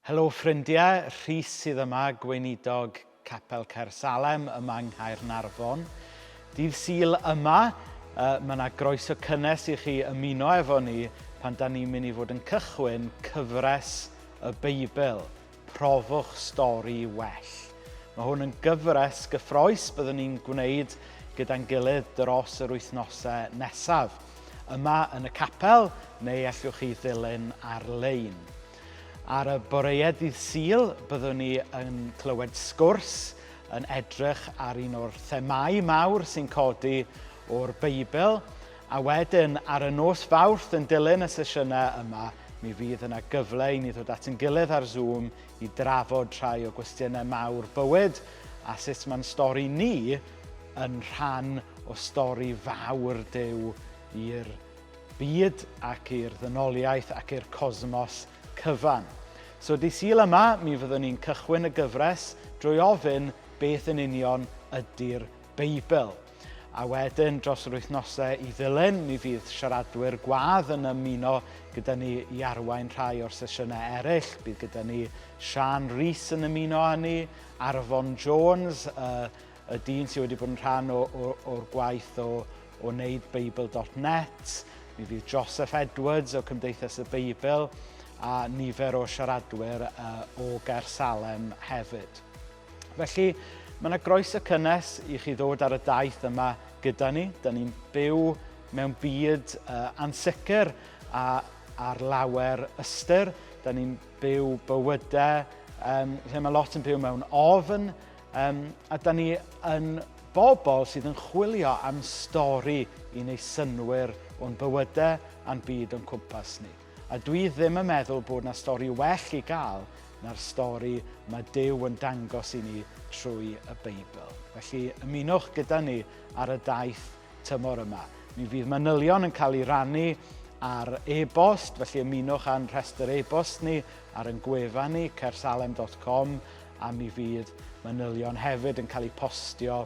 Helo ffrindiau, Rhys sydd yma, gweinidog Capel Caersalem yma yng Nghaernarfon. Dydd Sul yma, uh, mae yna groeso cynnes i chi ymuno efo ni pan da ni'n mynd i fod yn cychwyn cyfres y Beibl, Profwch Stori Well. Mae hwn yn gyfres gyffroes byddwn ni'n gwneud gyda'n gilydd dros yr wythnosau nesaf. Yma yn y capel neu allwch chi ddilyn ar-lein. Ar y boreau dydd Sul, byddwn ni yn clywed sgwrs yn edrych ar un o'r themâu mawr sy'n codi o'r Beibl. A wedyn, ar y nos Fawrth yn dilyn y sesiynau yma, mi fydd yna gyfle i ni ddod at yn gilydd ar Zoom i drafod rhai o gwestiynau mawr bywyd a sut mae'n stori ni yn rhan o stori fawr Duw i'r byd ac i'r ddynoliaeth ac i'r cosmos cyfan. So dydd Sul yma, mi fyddwn ni'n cychwyn y gyfres drwy ofyn beth yn union ydy'r Beibl. A wedyn, dros yr wythnosau i ddilyn, mi fydd siaradwyr gwadd yn ymuno gyda ni i arwain rhai o'r sesiynau eraill. Bydd gyda ni Sian Rees yn ymuno â ni, Arfon Jones, y, y dyn sydd wedi bod yn rhan o, o, o'r gwaith o, o wneud Beibl.net. Mi fydd Joseph Edwards o Cymdeithas y Beibl a nifer o siaradwyr uh, o Gaersalem hefyd. Felly, mae yna groeso cynnes i chi ddod ar y daith yma gyda ni. Da ni'n byw mewn byd uh, ansicr a ar lawer ystyr. Da ni'n byw bywydau um, lle mae lot yn byw mewn ofn, Um, a da ni yn bobl sydd yn chwilio am stori i wneud synnwyr o'n bywydau a'n byd o'n cwmpas ni. A dwi ddim yn meddwl bod na stori well i gael na'r stori mae Duw yn dangos i ni trwy y Beibl. Felly ymunwch gyda ni ar y daith tymor yma. Mi fydd manylion yn cael ei rannu ar e-bost, felly ymunwch â'n rhestr e-bost ni ar ein gwefan ni, caersalem.com, a mi fydd manylion hefyd yn cael eu postio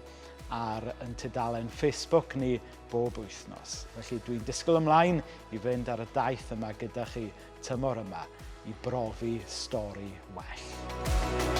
ar yn tudalen Facebook ni bob wythnos. Felly dwi'n disgwyl ymlaen i fynd ar y daith yma gyda chi tymor yma i brofi stori well.